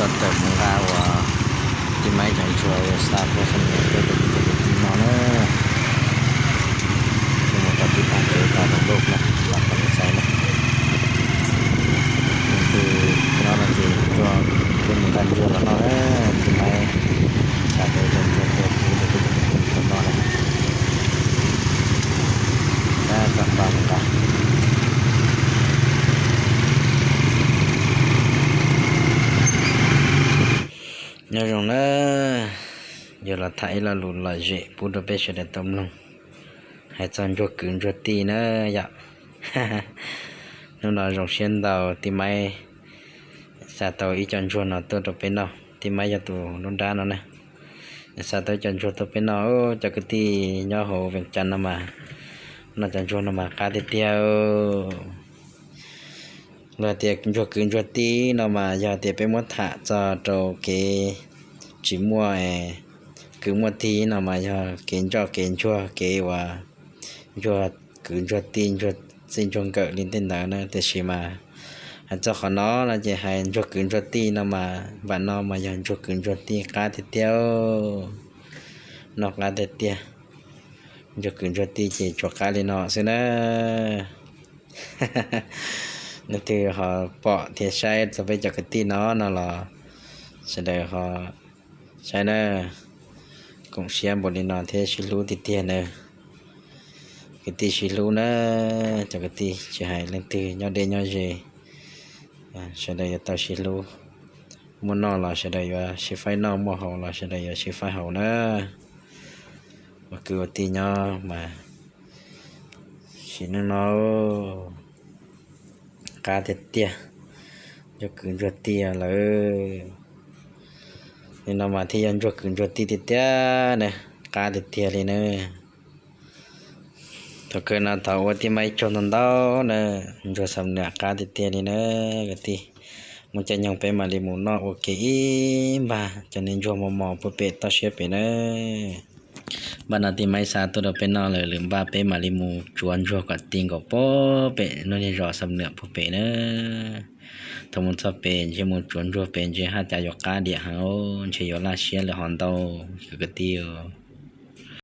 Txog tawm mus nqa uas tij Maib cov ntsuag uas xa tuaj xam niam tuaj rau kuv tus kwv tij no na. Tuaj mus tau tib tag kev tau rau lub na, los kom nej saib na. Leej twg nyob no ces tuaj, tuaj mus nqa ntsuag los noj na. Tij Maib xa tau ib co ntsuag tuaj rau kuv tus kwv tij no na. Tab tom nqa mus nqa. Nyob zoo na, yuav los tham ib lo lus lom zem pub rau peb sawv daws tau mloog, hais txog ntsuag kwv ntsuag tij na yom. Hnub no zoo siab ntau, tij Maib xa tau ib co ntsuag no tuaj rau peb noj. Tij Maib yog tus lub nrab no na, xa tau ib co ntsuag tuaj peb noj. Cov kwv tij nyob hauv Vees Cas no mas, noj cov ntsuag no mas qab tiag tiag. Luag tias ntsuag kwv ntsuag tij no mas yog tias peb muab tham txog rau kev tsis muaj kwv muaj tij no mas yog kev ntsoj kev ntsuag, kev uas ntsuag kwv ntsuag tij, ntsuag txij ntsuag nkawm li tej ntawd na. Tiam sis mas hais txog qhov no no ces hais ntsuag kwv ntsuag tij no mas, npaum no mas yog ntsuag kwv ntsuag tij qab tiag tiag, noj qab tiag tiag. Ntsuag kwv ntsuag tij ces tsuas qab li no xwb na. Leej twg ho pom thiab saib txog peb cov kwv tij no no los sawv daws ho saib na, koom siab npaum li no thiab sib hlub tiag tiag na. Kwv tij sib hlub na, cov kwv tij tsis hais leej twg nyob deb nyob ze, sawv daws yuav tau sib hlub. Muaj noj los sawv daws yuav sib faib noj, muaj haus los sawv daws yuav sib faib haus na. Ua kwv ua tij nyob mas sim neej no qab tiag tiag, ntsuag kwv ntsuag tij lawm. Li no mas thiaj yog ntsuag kwv ntsuag tij tiag tiag na, qab tiag tiag li na. Thaum kawg no thov ua tij Maib tsaug ntau ntau na, ntsuag xam niam qab tiag tiag li na kwv tij. Muaj caij nyoog peb mam li mus noj ua ke ib npag cov niag ntsuag mos mos puag pem toj siab pem na. Npaj no tij Maib xa tuaj rau peb noj lawm, lwm npaj peb mam li mus tsuav ntsuag kom ti nkaus puag pem lub niag zos xam niam puag pem na. Thaum mus txog pem ntshe mus tsuav ntsuag pem ntshe haj cas yuav qab diam heev, ntshe yuav laj siab lawm hov ntau cov kwv tij.